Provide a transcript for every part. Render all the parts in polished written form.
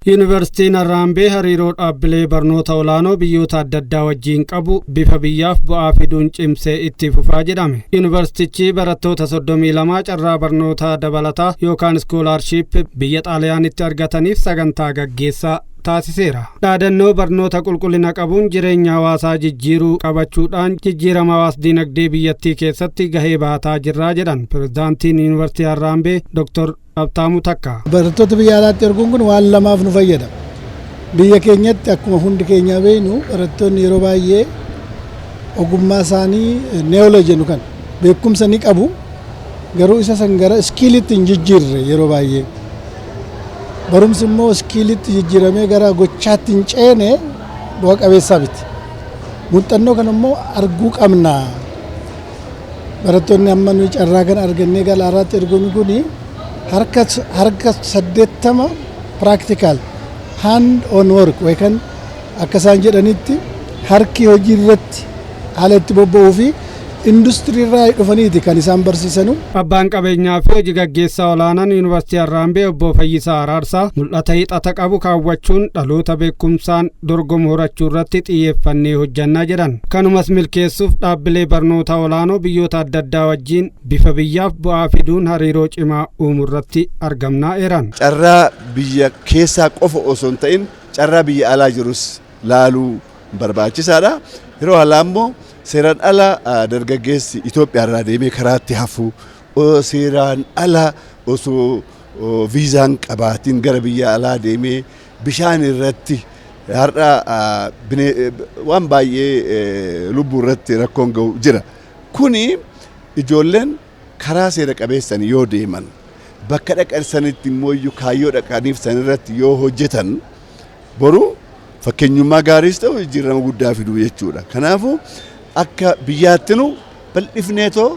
Yuunivarsiitiin Harraambee hariiroo dhaabbilee barnoota olaanoo biyyoota adda addaa wajjin qabu bifa biyyaaf bu'aa fiduun cimsee itti fufaa jedhame. Yuunivarsiitichi barattoota 32 carraa barnoota dabalataa yookaan scholarship biyya Xaaliyaanitti argataniif sagantaa gaggeessaa taasiseera. Dhaadannoo barnoota qulqullina qabuun jireenya hawaasaa jijjiiruu qabachuudhaan jijjiirama hawaas dinagdee biyyattii keessatti gahee baataa jirraa jedhan pirezidaantiin Yuunivarsiitii Harraambee Dr. Habtaamuu Takka. Barattoota biyya alaatti erguun kun waan lamaaf nu fayyada. Biyya keenyatti akkuma hundi keenya beeknu, barattoonni yeroo baay'ee ogummaa isaanii, knowledge jennu kan beekumsa ni qabu, garuu isa san gara skillitti hin jijjiirre yeroo baay'ee. Barumsi immoo skillitti jijjiiramee gara gochaatti hin ceene bu'a qabeessaa miti. Muuxannoo kana immoo arguu qabna. Barattoonni amma nuyi carraa kana argannee gara alaatti erguun kuni harka 80 practical hand on work yookaan akka isaan jedhanitti harki hojii irratti haala itti bobba'uu fi industirii irraa dhufaniiti kan isaan barsiisanu. Abbaan qabeenyaa fi hojii gaggeessaa olaanaan Yuunivarsiitii Harraambee obbo Fayyisaa Araarsaa mul'ata hixata qabu kaawwachuun dhaloota beekumsaan dorgomu horachuu irratti xiyyeeffannee hojjannaa jedhan. Kanumas milkeessuuf dhaabbilee barnoota olaanoo biyyoota adda addaa wajjin bifa biyyaaf bu'aa fiduun hariiroo cimaa uumuu irratti argamnaa eeran. Carraa biyya keessaa qofa osoo hin ta'in carraa biyya alaa jirus laaluu barbaachisaadha. Yeroo alaa immoo seeraan ala dargaggeessi Itoophiyaa irraa deemee karaatti hafu, seeraan ala osoo viizaan qabaatiin gara biyya alaa deemee bishaan irratti har'a waan baay'ee lubbuu irratti rakkoon ga'u jira. Kuni ijoolleen karaa seera qabeessan yoo deeman, bakka dhaqan sanitti immoo kaayyoo dhaqaniif sanirratti yoo hojjetan, boru fakkeenyummaa gaariis ta'u jijjiirama guddaa fiduu jechuudha. Kanaafuu akka biyyaattinu bal'ifneetoo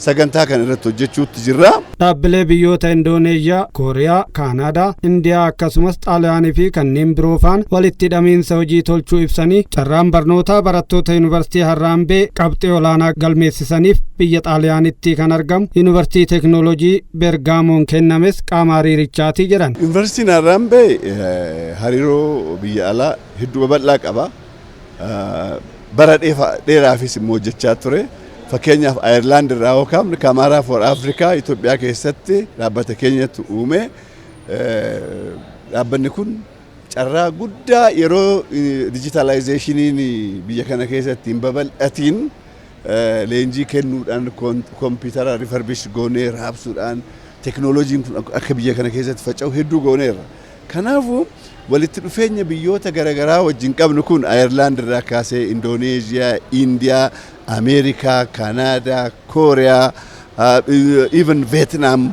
sagantaa kana irratti hojjechuutti jirra. Dhaabbilee biyyoota Indooneezhiyaa, Kooriyaa, Kaanaadaa, Indiyaa akkasumas Xaaliyaanii fi kanneen biroo faan walitti hidhamiinsa hojii tolchuu ibsanii, carraan barnootaa barattoota Yuunivarsiitii Harraambee qabxii olaanaa galmeessisaniif biyya Xaaliyaanitti kan argamu Yuunivarsiitii Teeknooloojii Bergaamoon kennames qaama hariirichaati jedhan. Yuunivarsiitiin Harraambee hariiroo biyya alaa hedduu babal'aa qaba. Bara dheeraafis immoo hojjechaa ture. Fakkeenyaaf, Ayerlaand irraa yoo kaafne, Camara for Africa Itoophiyaa keessatti dhaabbata keenyatu uume. Dhaabbanni kun carraa guddaa yeroo digitalizationiin biyya kana keessatti hin babal'atiin leenjii kennuudhaan, koompitara refurbish goonee raabsuudhaan teknooloojiin kun akka biyya kana keessatti faca'u hedduu gooneerra. Kanaafuu walitti dhufeenya biyyoota garaagaraa wajjin qabnu kun Ayerlaand irraa kaasee Indooneeziyaa, Indiyaa, Ameerikaa, Kaanaadaa, Kooriyaa, even Veetnaam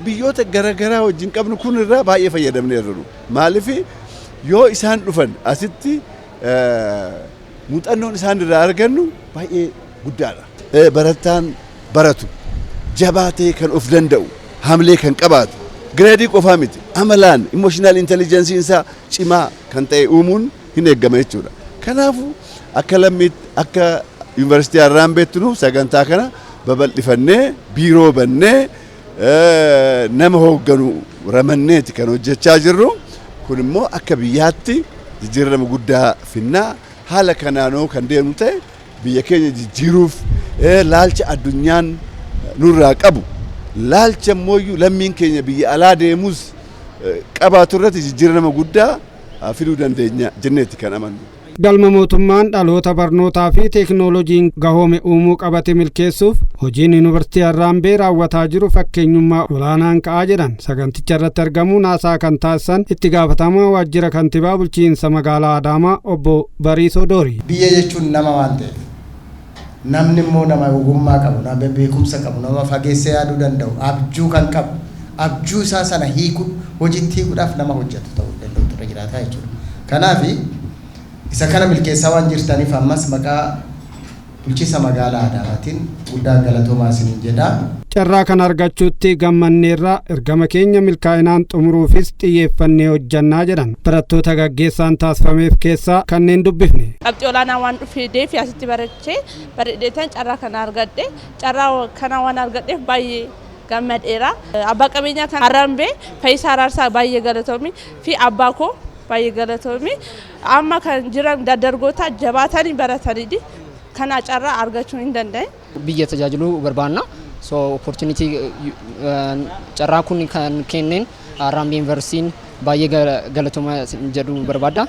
biyyoota garaagaraa wajjin qabnu kun irraa baay'ee fayyadamneerra. Maaliif, yoo isaan dhufan asitti muuxannoon isaan irraa argannu baay'ee guddaadha. Barataan baratu jabaa ta'e kan of danda'u, hamlee kan qabaatu, grade qofaa miti, amalaan emotional intelligenceiin isaa cimaa kan ta'e uumuun hin eeggama jechuudha. Kanaafuu akka lammiitti, akka yuunivarsiitii Harraambeetti sagantaa kana babal'ifannee, biiroo bannee, nama hoogganu ramanneeti kan hojjechaa jirru. Kun immoo akka biyyaatti jijjiirama guddaa finnaa. Haala kanaanoo kan deemu ta'e biyya keenya jijjiiruuf, laalcha addunyaan nurraa qabu, laalcha immoo lammiin keenya biyya alaa deemus qabaatu irratti jijjiirama guddaa fiduu dandeenya jenneeti kan amannu. Galma mootummaan dhaloota barnootaa fi teeknooloojiin gahoome uumuu qabate milkeessuuf hojiin Yuunivarsiitii Harraambee raawwataa jiru fakkeenyummaa olaanaan ka'aa jedhan saganticha irratti argamuun haasaa kan taasisan itti gaafatamaa waajjira kantibaa bulchiinsa magaalaa Adaamaa obbo Bariisoo Doori. Biyya jechuun nama waan ta'eef, namni immoo nama ogummaa qabu, nama beekumsa qabu, nama fageessee yaaduu danda'u, abjuu kan qabu, abjuu isaa sana hiikuu, hojiitti hiikuudhaaf nama hojjetu ta'uu danda'u ture jiraataa jechuudha. Kanaaf isa kana milkeessaa waan jirtaniif ammas maqaa bulchiinsa magaalaa Adaamaatiin guddaa galatoomaa isiniin jedha. Carraa kana argachuutti gammanneerra, ergama keenya milkaa'inaan xumuruufis xiyyeeffannee hojjannaa jedhan barattoota gaggeessaan taasifameef keessaa kanneen dubbifne. Qabxii olaanaa waan dhufeef asitti barachee bareedeetan carraa kana argadhe. Carraa kana waan argadheef baay'ee Gammadeera. Abbaa qabeenyaa kan Harambee Fayyisaa Araarsaa baay'ee galatoomi fi abbaa koo baay'ee galatoomi. Amma kan jiran dargaggoota jabaatanii barataniidhi. Kana carraa argachuu hin danda'e. Biyya tajaajiluu barbaanna. So opportunity carraa kun kan kenneen Harambee Yuunivarsiitiin baay'ee galatooma jedhu barbaada.